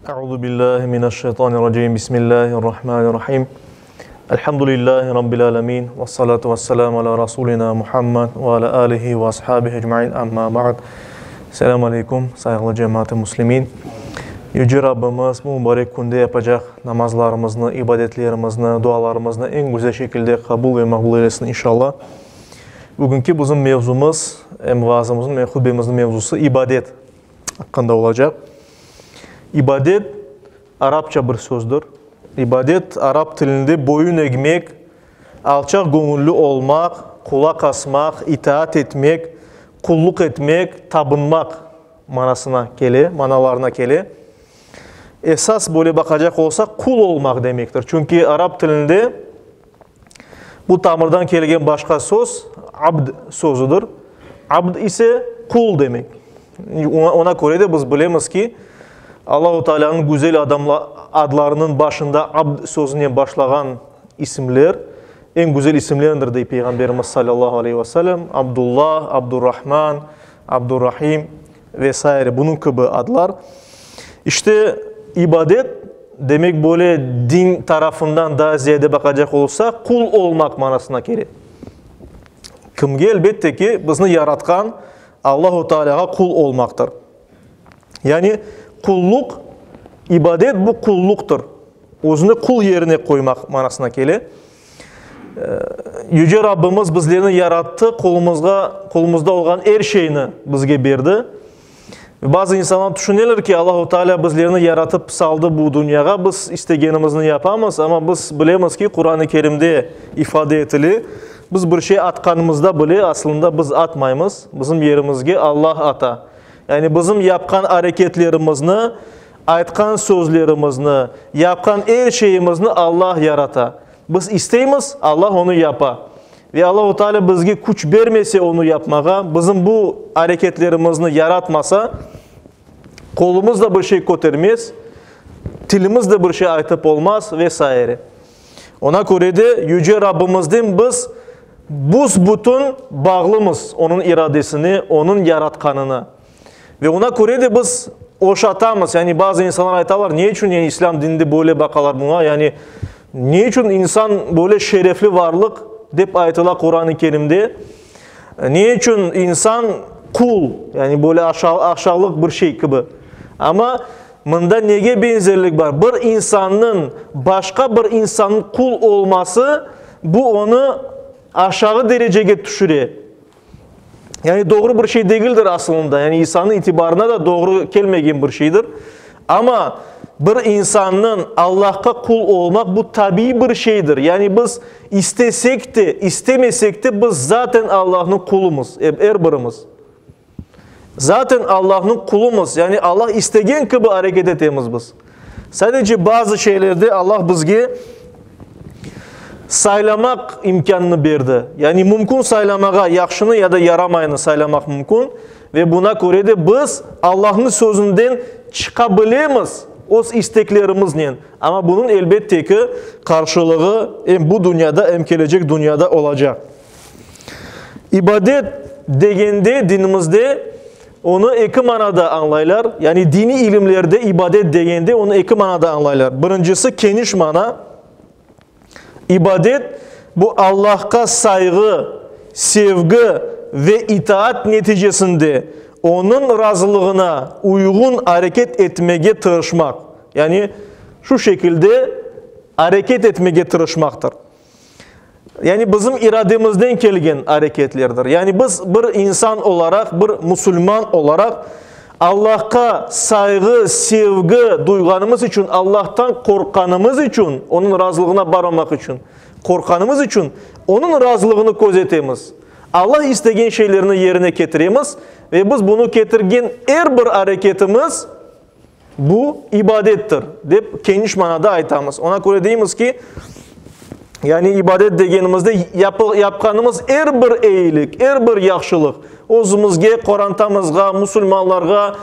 Euzu billahi mineşşeytanirracim. Bismillahirrahmanirrahim. Elhamdülillahi rabbil alamin. Ves salatu vesselamu ala rasulina Muhammed ve ala alihi ve ashabihi ecmaîn. Amma ba'd. Selamu aleykum, sayğılı cemaat-i muslimin. Yüce Rabbimiz bu mübarek künde yapacaq namazlarımıznı, ibadetlerimizni, dualarımıznı eñ güzel şekilde qabul ve maqbul eylesin inşallah. Bugünki bizim mevzumız, em vaazımıznıñ, em hutbemizniñ mevzusı ibadet aqqında olacaq. İbadet, arapça bir sözdür. İbadet, arap tilinde boyun egmek, alçaq göñülli olmaq, qulaq asmaq, itaat etmek, qulluq etmek, tabınmaq manasına kele, manalarına kele. Esas böyle baqacaq olsaq, qul olmaq demektir. Çünki arap tilinde Bu tamırdan kelgen başqa söz, abd sözüdir. Abd ise qul demek. Ona köre de biz bilemiz ki, Allahu Teala'nıñ güzel adlarınıñ başında abd sözünen başlağan isimler eñ güzel isimlerdir, dey Peyğamberimiz salâllahu aleyhi ve sellem, Abdullah, Abdurrahman, Abdurrahim ve saire bunıñ kibi adlar. İşte, ibadet, demek böyle din tarafından daa ziyade baqacaq olsaq, qul olmaq manasına kele. Kimge? Elbette ki, bizni yaratqan Allahu Tealâğa qul olmaqtır. Yani, qulluq, ibadet bu qulluqtır. Özüni qul yerine qoymaq manasına kele. Yüce Rabbimiz bizlerni yarattı, qolumızğa, qolumızda olğan er şeyni bizge berdi. Bazı insanlar tüşüneler ki, Allahu Teala bizlerni yaratıp saldı bu dünyağa, biz istegenimizni yapamız, amma biz bilemiz ki, Quran-ı Kerimde ifade etile, biz bir şey atqanımızda bile, aslında biz atmaymız, bizim yerimizge Allah ata. Yani bizim yapqan areketlerimizni, Aytqan sözlerimizni, yapqan er şeyimizni Allah yarata. Biz isteymiz, Allah onı yapa. Ve Allahu Teala bizge küç bermese onı yapmağa, bizim bu areketlerimizni yaratmasa, qolumız da bir şey kötermez, tilimiz de bir şey aytıp olmaz ve saire. Ona köre de Yüce Rabbimizden biz büs-bütün bağlımız, Onıñ iradesine, Onıñ yaratqanına. Ve ona köre de biz oşatamız, yani bazı insanlar aytalar, ne içün yani İslâm dininde böyle baqalar buña, yani ne içün insan böyle şerefli varlıq dep aytıla Quran-ı Kerimde, ne içün insan qul, yani böyle aşağılıq bir şey kibi. Amma mında nege benzerlik bar? Bir insannıñ başqa bir insannıñ qul olması, bu onı aşağı derecege tüşüre. Yani doğru bir şey degildir asılında. Yani İsa'nıñ itibarına da doğru kelmegen bir şeydir. Amma bir insannıñ Allahqa qul olmaq bu tabiiy bir şeydir. Yani biz istesek de, istemesek de biz zaten Allahnıñ qulumız, er birimiz. Zaten Allahnıñ qulumız. Yani Allah istegen kibi areket etemiz biz. Sadece bazı şeylerde Allah bizge saylamaq imkânını berdi. Yani mümkün saylamağa, yahşını ya da yaramaynı saylamaq mümkün. Ve buna köre de biz Allahnıñ sözünden çıqa bilemiz öz isteklerimiznen. Amma bunıñ, elbette ki, qarşılığı em bu dünyada, em kelecek dünyada olacaq. İbadet degende dinimizde onı eki manada añlaylar. Yani diniy ilimlerde ibadet degende onı eki manada añlaylar. Birincisi keniş mana. İbadet, bu Allahqa sayğı, sevgi ve itaat neticesinde Onıñ razılığına uyğun areket etmege tırışmaq. Yani şu şekilde areket etmege tırışmaqtır. Yani bizim irademizden kelgen areketlerdir. Yani biz bir insan olaraq, bir musulman olaraq Allahqa sayğı, sevgi duyğanımız içün, Allahtan qorqqanımız içün, Onıñ razılığına barmamaq içün qorqqanımız içün, Onıñ razılığını közetemiz. Allah istegen şeylerni yerine ketiremiz ve biz bunı ketirgen er bir areketimiz, Bu, ibadettir, dep keniş manada aytamız. Ona köre deymiz ki, yani ibadet degenimizde yapqanımız er bir eyilik, er bir yahşılıq, özümizge, qorantamızğa, musulmanlarğa,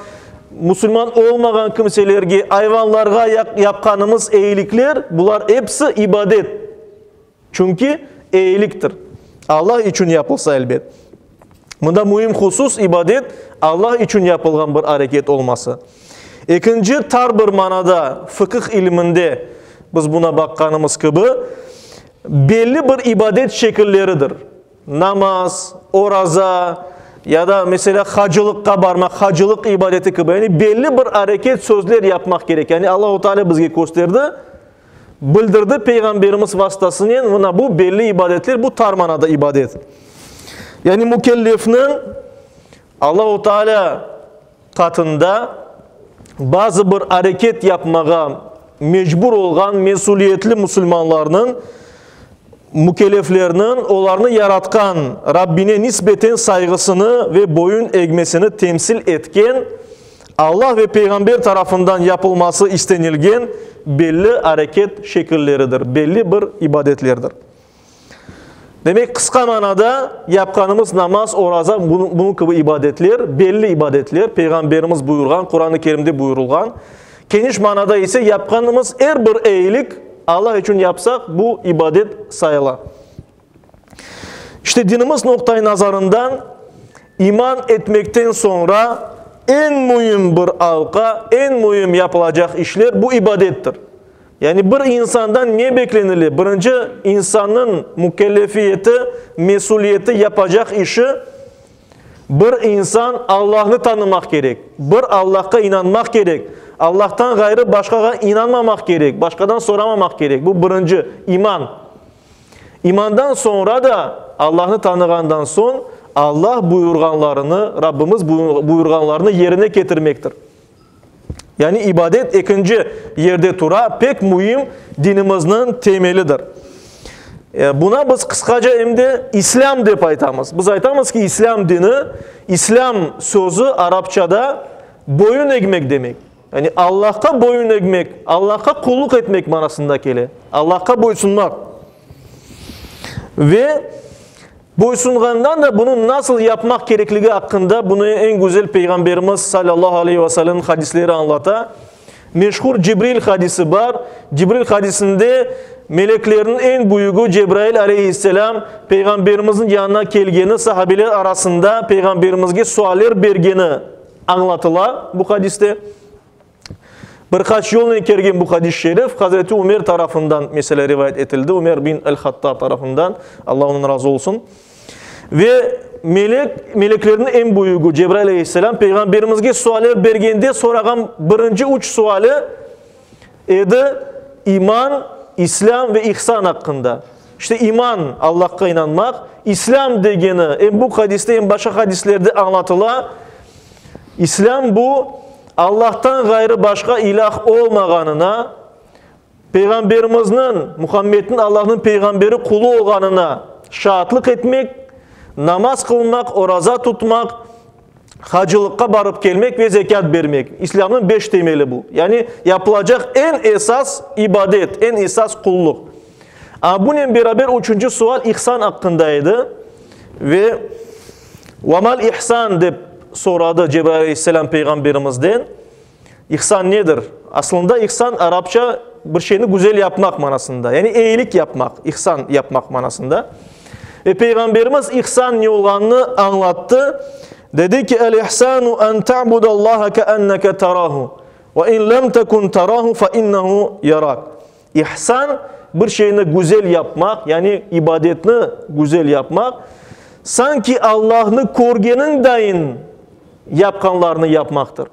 musulman olmağan kimselerge, ayvanlarğa yapqanımız eyilikler, bular episi ibadet. Çünki eyiliktir. Allah içün yapılsa, elbet. Mında müim husus, ibadet Allah içün yapılğan bir areket olması. Ekinci, tar bir manada, fıqıh iliminde biz buna baqqanımız kibi, belli bir ibadet şekilleridir. Namaz, oraza ya da, meselâ, hacılıqqa barmaq, hacılıq ibadeti kibi, yani belli bir areket, sözler yapmaq kerek. Yani Allahu Teala bizge kösterdi, bildirdi Peyğamberimiz vasıtasınen, mına bu belli ibadetler, bu tar manada ibadet. Yani mükellefniñ Allahu Teala qatında bazı bir areket yapmağa mecbur olğan mesüliyetli musulmanlarnıñ, mükelleflerniñ, olarnı yaratqan Rabbine nisbeten sayğısını ve boyun egmesini temsil etken, Allah ve Peyğamber tarafından yapılması istenilgen belli areket şekilleridir, belli bir ibadetlerdir. Demek, qısqa manada, yapqanımız namaz, oraza, bunıñ kibi ibadetler, belli ibadetler, Peyğamberimiz buyurğan, Quran-ı Kerimde buyurılğan. Keniş manada ise, yapqanımız er bir eyilik, Allah içün yapsaq, bu ibadet sayıla. İşte, dinimiz noqtai nazarından, iman etmekten soñra eñ müim bir alqa, eñ müim yapılacaq işler, bu ibadettir. Yani bir insandan ne beklenile? Birinci, insannıñ mükellefiyeti, mesüliyeti, yapacaq işi, bir insan Allahnı tanımaq kerek, bir Allahqa inanmaq kerek, Allahtan ğayrı başqağa inanmamaq kerek, başqadan soramamaq kerek. Bu birinci, iman. İmandan soñra da, Allahnı tanığandan soñ, Allah buyurğanlarını, Rabbimiz buyurğanlarını yerine ketirmektir. Yani ibadet ekinci yerde tura, pek müim dinimizniñ temelidir. Buna biz qısqaca em de İslâm dep aytamız. Biz aytamız ki, İslâm dini, İslâm sözü arapçada boyun egmek demek. Yani Allahqa boyun egmek, Allahqa qulluq etmek manasında kele. Allahqa boysunmaq. Ve boysunğandan da bunı nasıl yapmaq kerekligi aqqında bunı eñ güzel Peyğamberimiz salâllahu aleyhi ve sellemniñ hadisleri añlata. Meşhur Cibril hadisi bar. Cibril hadisinde meleklerniñ eñ büyügi Cebrail aleyhisselâm Peyğamberimizniñ yanına kelgeni, sahabeler arasında Peyğamberimizge sualler bergeni añlatıla bu hadiste. Bir qaç yolnen kelgen bu hadis-i şerif Hazreti Ümer tarafından, meselâ, rivayet etildi, Ümer bin el-Hattab tarafından, Alla ondan razı olsun. Ve melek, meleklerniñ eñ büyügi Cebrail aleyhisselâm Peyğamberimizge sualler bergende sorağan birinci üç suali edi, iman, İslâm ve ihsan aqqında. İşte iman, Allahqa inanmaq, İslâm degeni em bu hadiste, em başqa hadislerde añlatıla. İslâm bu, Allahtan ğayrı başqa ilâh olmağanına, Peyğamberimizniñ, Muhammedniñ Allahnıñ peyğamberi qulu olğanına şaatlıq etmek, namaz qılmaq, oraza tutmaq, hacılıqqa barıp kelmek ve zekât bermek. İslâmnıñ beş temeli bu. Yani yapılacaq eñ esas ibadet, eñ esas qulluq. A bunen beraber üçünci sual ihsan aqqında edi ve Ve mal ihsan dep soradı Cebrail aleyhisselam Peyğamberimizden. İhsan nedir? Aslında ihsan arapça bir şeyni güzel yapmaq manasında, yani eyilik yapmaq, ihsan yapmaq manasında. Ve Peyğamberimiz ihsan ne olğanını añlattı. Dedi ki, El-ihsanu en ta'budallaha keenneke tarahu, ve in lem tekun tarahu fe innehu yarak. İhsan, bir şeyni güzel yapmaq, yani ibadetni güzel yapmaq, sanki Allahnı körgeniñ dayın yapqanlarnı yapmaqtır.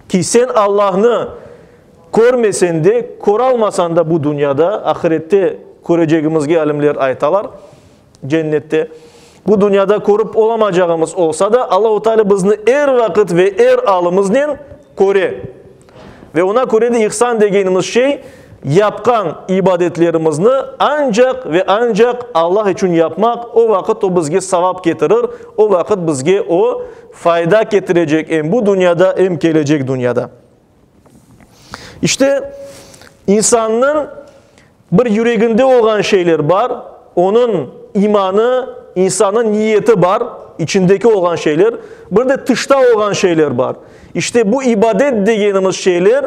Ki sen Allahnı körmesen de, köralmasan da bu dünyada, ahirette körecegimizge alimler aytalar, cennette, bu dünyada körip olamacağımız olsa da, Allahu Teala bizni er vaqıt ve er alımıznen köre. Ve ona köre de ihsan degenimiz şey, yapqan ibadetlerimizni ancaq ve ancaq Allah içün yapmaq, o vaqıt o bizge savap ketirir, o vaqıt bizge o fayda ketirecek em bu dünyada, em kelecek dünyada. İşte, insannıñ bir yüreginde olğan şeyler bar, onıñ imanı, insannıñ niyeti bar, içindeki olğan şeyler, bir de tışta olğan şeyler bar. İşte bu ibadet degenimiz şeyler,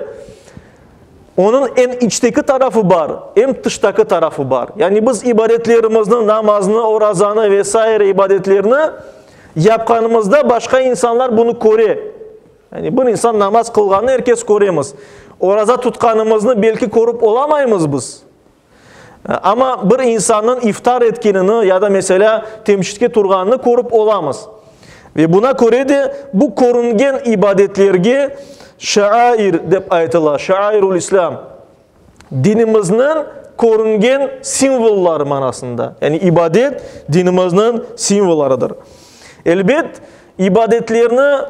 onıñ em içteki tarafı bar, em tıştaki tarafı bar. Yani biz ibadetlerimizni, namaznı, orazanı ve saire ibadetlerni yapqanımızda başqa insanlar bunı köre. Yani bir insan namaz qılğanını er kes köremiz. Oraza tutqanımıznı belki körip olamaymız biz. Amma bir insannıñ iftar etkenini ya da, meselâ, temçitke turğanını körip olamız. Ve buna köre de bu körüngen ibadetlerge şaair dep aytıla, şaairul-islâm, dinimizniñ körüngen simvolları manasında. Yani ibadet dinimizniñ simvollarıdır. Elbet, ibadetlerni,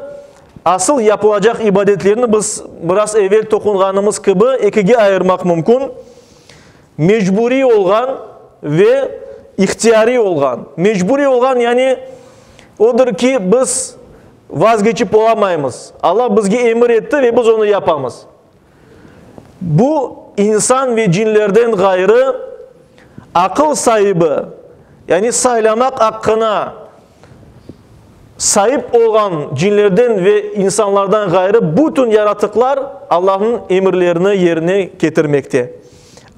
asıl yapılacaq ibadetlerni biz biraz evel toqunğanımız kibi ekige ayırmaq mümkün. Mecburiy olğan ve ihtiyariy olğan. Mecburiy olğan, yani odır ki, biz vazgeçip olamaymız. Allah bizge emir etti ve biz onı yapamız. Bu, insan ve cinlerden ğayrı, aqıl saibi, yani saylamaq aqqına saip olğan cinlerden ve insanlardan ğayrı bütün yaratıqlar Allahnıñ emirlerini yerine ketirmekte.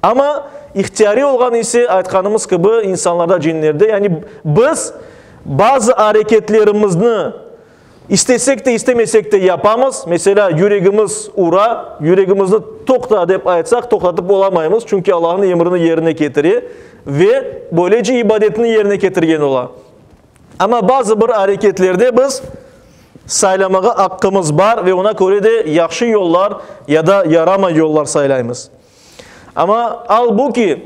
Amma ihtiyariy olğan ise, aytqanımız kibi, insanlarda, cinlerde, yani biz bazı areketlerimizni İstesek de, istemesek de yapamız. Meselâ, yüregimiz ura, yüregimizni toqta dep aytsaq, toqtatıp olamaymız, çünki Allahnıñ emrini yerine ketire ve böylece ibadetini yerine ketirgen ola. Amma bazı bir areketlerde biz saylamağa aqqımız bar ve ona köre de yahşı yollar ya da yaramay yollar saylaymız. Amma albu ki,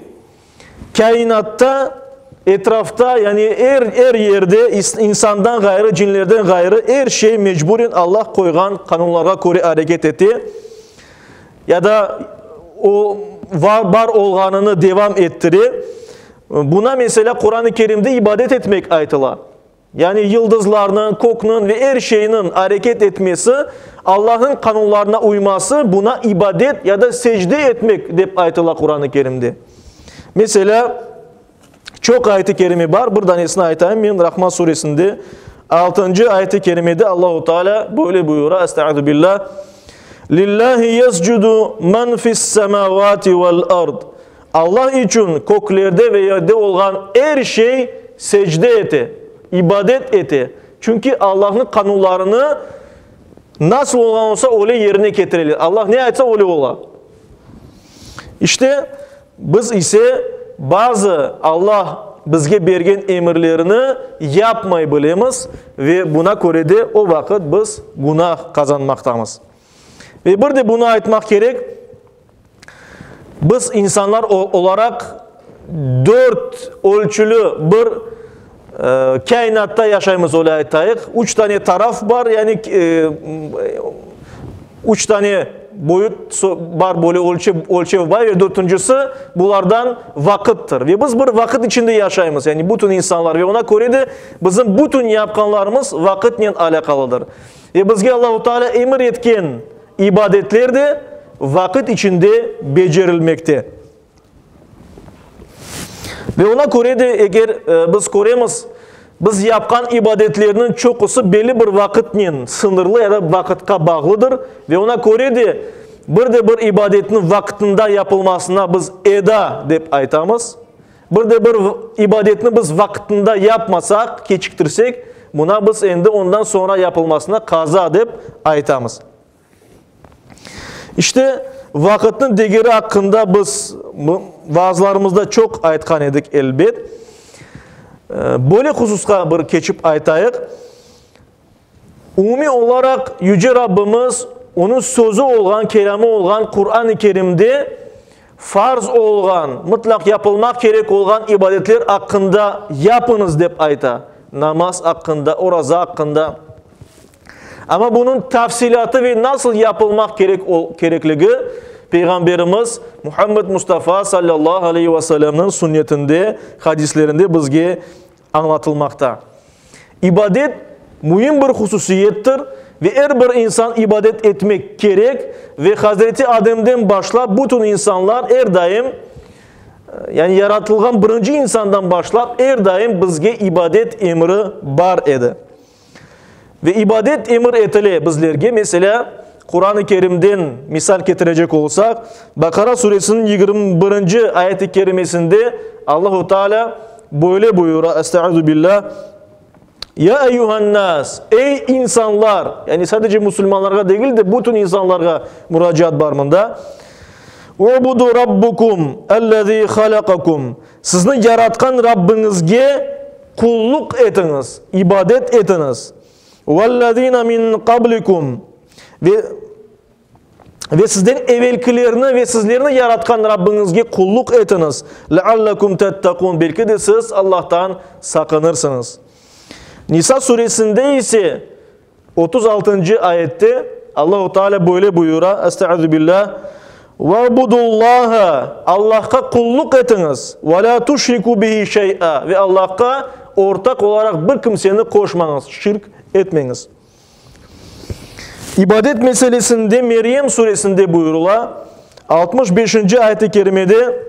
Kâinatta, etrafta, yani er, er yerde insandan ğayrı, cinlerden ğayrı er şey mecburen Allah qoyğan qanunlarğa köre areket ete ya da o bar olğanını devam ettire. Buna, meselâ, Quran-ı Kerimde ibadet etmek aytıla. Yani yıldızlarnıñ, kökniñ ve er şeyniñ areket etmesi, Allahnıñ qanunlarına uyması, buna ibadet ya da secde etmek dep aytıla Quran-ı Kerimde. Meselâ, çoq ayet-i kerime bar, bir danesini aytayım men, Rahman suresinde altıncı ayet-i kerimede Allahu Teala böyle buyura, Estaizu billah, Lillahi yescudu men fis-semavati vel-ard. Allah içün köklerde ve yerde olğan er şey secde ete, ibadet ete, çünki Allahnıñ qanunlarını nasıl olğan olsa, öyle yerine ketireler. Allah ne aytsa, öyle ola. İşte, biz ise bazı Allah bizge bergen emirlerini yapmay bilemiz ve buna köre de o vaqıt biz günah qazanmaqtamız. Ve bir de bunı aytmaq kerek, Biz insanlar olaraq dört ölçüli bir kâinatta yaşaymız, öyle aytayıq. Üç tane taraf bar, yani üç tane boyut bar, böyle ölçev bar ve dörtüncisi bulardan vaqıttır. Ve biz bir vaqıt içinde yaşaymız, yani bütün insanlar, ve ona köre de bizim bütün yapqanlarımız vaqıtnen alâqalıdır. Ve bizge Allahu Teala emir etken İbadetler de vaqıt içinde becerilmekte. Ve ona köre de, eger biz köremiz, biz yapqan ibadetlerniñ çoqusı belli bir vaqıtnen sıñırlı ya da vaqıtqa bağlıdır. Ve ona köre de, bir de bir ibadetniñ vaqtında yapılmasına biz eda dep aytamız. Bir de bir ibadetni biz vaqtında yapmasaq, keçiktirsek, buna biz endi ondan soñra yapılmasına qaza dep aytamız. İşte, vaqıtnıñ degeri aqqında biz vaazlarımızda çoq aytqan edik, elbet. Böyle hususqa bir keçip aytayıq. Umumiy olaraq Yüce Rabbimiz Onıñ Sözü olğan, Kelâmı olğan Quran-ı Kerimde farz olğan, mıtlaq yapılmaq kerek olğan ibadetler aqqında yapıñız dep ayta, namaz aqqında, oraza aqqında. Amma bunıñ tafsilâtı ve nasıl yapılmaq kerek kerekligi Peyğamberimiz Muhammed Mustafa sallallahu aleyhi ve sellemniñ sünnetinde, hadislerinde bizge añlatılmaqta. İbadet müim bir hususiyettir ve er bir insan ibadet etmek kerek ve Hazreti Ademden başlap bütün insanlar er daim, yani yaratılğan birinci insandan başlap er daim bizge ibadet emri bar edi. Ve ibadet emir etile bizlerge, meselâ, Quran-ı Kerimden misal ketirecek olsaq, Baqara suresiniñ 21-nci ayet-i kerimesinde Allahu Teala böyle buyura, Estaizu billah, Ya eyyühen-nas, ey insanlar, yani sadece musulmanlarğa degil de, bütün insanlarğa muracaat bar mında. Ubudu rabbukum ellezî halakakum, sizni yaratqan Rabbiñizge qulluq etiñiz, ibadet etiñiz. Vellezîne min qablikum, ve Ve sizden evelkilerni ve sizlerni yaratqan Rabbiñizge qulluq etiñiz, leallekum tettekun, belki de siz Allahtan saqınırsıñız. Nisa suresinde ise 36-ncı ayette Allahu Teala böyle buyura, Estaizu billah, Ve'budullaha, Allahqa qulluq etiñiz, ve la tuşriku bihi şey'a, ve Allahqa ortaq olaraq bir kimseni qoşmañız, şirk etmeñiz. İbadet meselesinde Meryem suresinde buyurıla, 65-nci ayet-i kerimede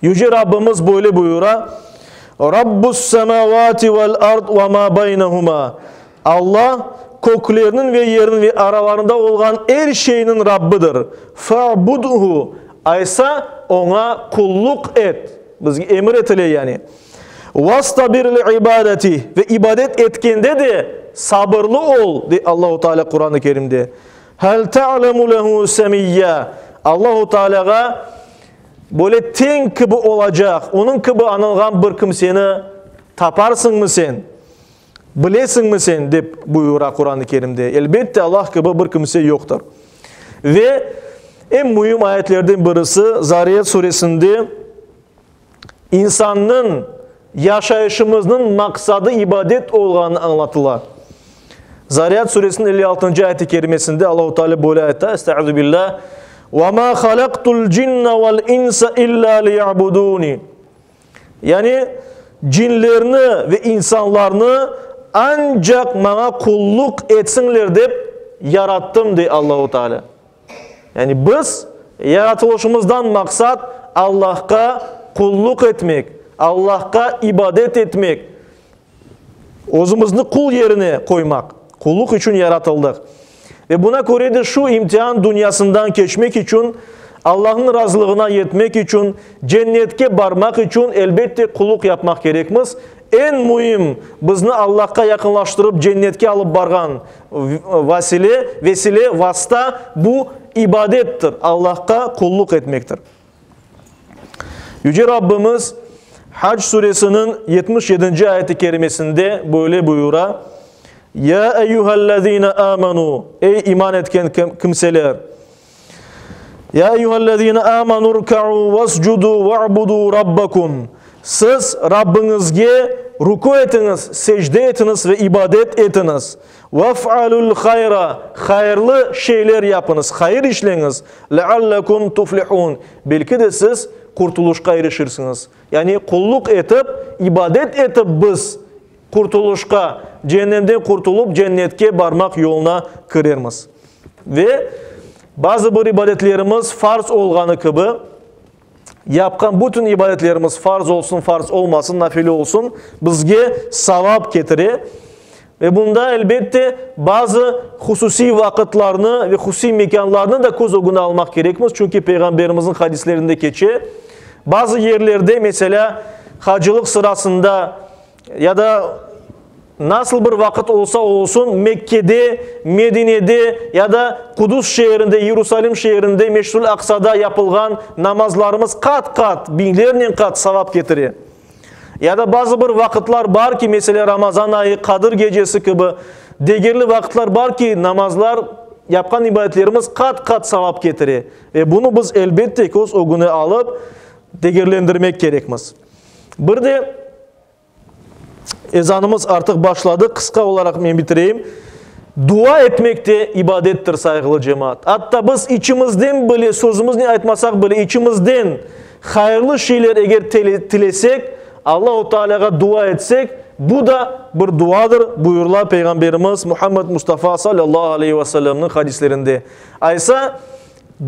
Yüce Rabbimiz böyle buyura, Rabbus-semavati vel-ard ve ma beynehuma. Allah, köklerniñ ve yerniñ ve aralarında olğan er şeyniñ Rabbidir. Fa'budhu, aysa Oña qulluq et. Bizge emir etile yani. Vastabir li'ibadetih, ve ibadet etkende de sabırlı ol, dey Allahu Teala Quran-ı Kerimde. Hel ta'lemu lehu semiyya, Allahu Teala'ğa böyle teñ kibi olacaq, onıñ kibi añılğan bir kimseni taparsıñmı sen, bilesiñmi sen, dep buyura Quran-ı Kerimde. Elbette, Allah kibi bir kimse yoqtır. Ve eñ müim ayetlerden birisi Zariyat suresinde, İnsannıñ yaşayışımıznıñ maqsadı ibadet olğanı añlatıla. Zariyat suresiniñ 56-ncı ayet-i kerimesinde Allahu Teala böyle ayta, Estaizu billah, Ve ma halaktul cinne vel insa illa liya'buduni. Yani cinlerni ve insanlarnı ancaq maña qulluq etsinler dep yarattım, dey Allahu Teala. Yani biz yaratılışımızdan maqsat Allahqa qulluq etmek, Allahqa ibadet etmek, özümizni qul yerine qoymaq, qulluq içün yaratıldıq. Ve buna köre de şu imtian dünyasından keçmek içün, Allahnıñ razılığına yetmek içün, cennetke barmaq içün, elbette, qulluq yapmaq kerekmiz. Eñ müim, bizni Allahqa yaqınlaştırıp cennetke alıp barğan vasile, vesile, vasta, bu ibadettir, Allahqa qulluq etmektir. Yüce Rabbimiz Hac suresiniñ 77-nci ayet-i kerimesinde böyle buyura, Ya eyyühellezine amenu, ey iman etken kimseler, Ya eyyühellezine amenu rka'u vescudu ve'budu rabbakum, Siz Rabbiñizge ruku etiñiz, secde etiñiz ve ibadet etiñiz. Vef'alul hayra, hayırlı şeyler yapıñız, hayır işleñiz, leallekum tuflihun, belki de siz qurtuluşqa irişirsiñiz. Yani qulluq etip, ibadet etip biz qurtuluşqa, cehennemden qurtulıp cennetke barmaq yoluna kirermiz. Ve bazı bir ibadetlerimiz farz olğanı kibi, Yapqan bütün ibadetlerimiz, farz olsun, farz olmasın, nafile olsun, bizge savap ketire. Ve bunda, elbette, bazı hususiy vaqıtlarnı ve hususiy mekânlarnı da köz ögüne almaq kerekmiz, çünki Peyğamberimizniñ hadislerinde keçe, bazı yerlerde, meselâ, hacılıq sırasında ya da Nasıl bir vaqıt olsa olsun, Mekkede, Medinede ya da Qudus şeerinde, İyerusalim şeerinde, Meşrül Aqsada yapılğan namazlarımız qat-qat, biñlernen qat savap ketire. Ya da bazı bir vaqıtlar bar ki, meselâ, Ramazan ayı, Qadır gecesi kibi, degerli vaqıtlar bar ki, namazlar, yapqan ibadetlerimiz qat-qat savap ketire. Ve bunı biz, elbette, köz ögüne alıp, degerlendirmek kerekmiz. Bir de. Ezanımız artıq başladı, qısqa olaraq men bitireyim. Dua etmek de ibadettir, sayğılı cemaat. Atta biz içimizden bile, sözümiznen aytmasaq bile, içimizden hayırlı şeyler eger tilesek, Allahu Tealâğa dua etsek, bu da bir duadır, buyurıla Peyğamberimiz Muhammed Mustafa salâllahu aleyhi ve sellemniñ hadislerinde. Aysa,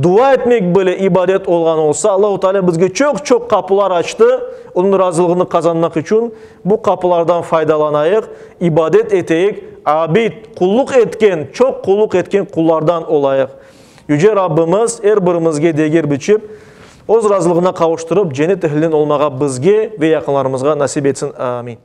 Dua etmek bile ibadet olğan olsa, Allahu Teala bizge çoq-çoq qapılar açtı, Onıñ razılığını qazanmaq içün bu qapılardan faydalanayıq, ibadet eteyik, abid, qulluq etken, çoq qulluq etken qullardan olayıq. Yüce Rabbimiz er birimizge deger biçip, Öz razılığına qavuştırıp, cennet ehlinden olmağa bizge ve yaqınlarımızğa nasip etsin. Amin.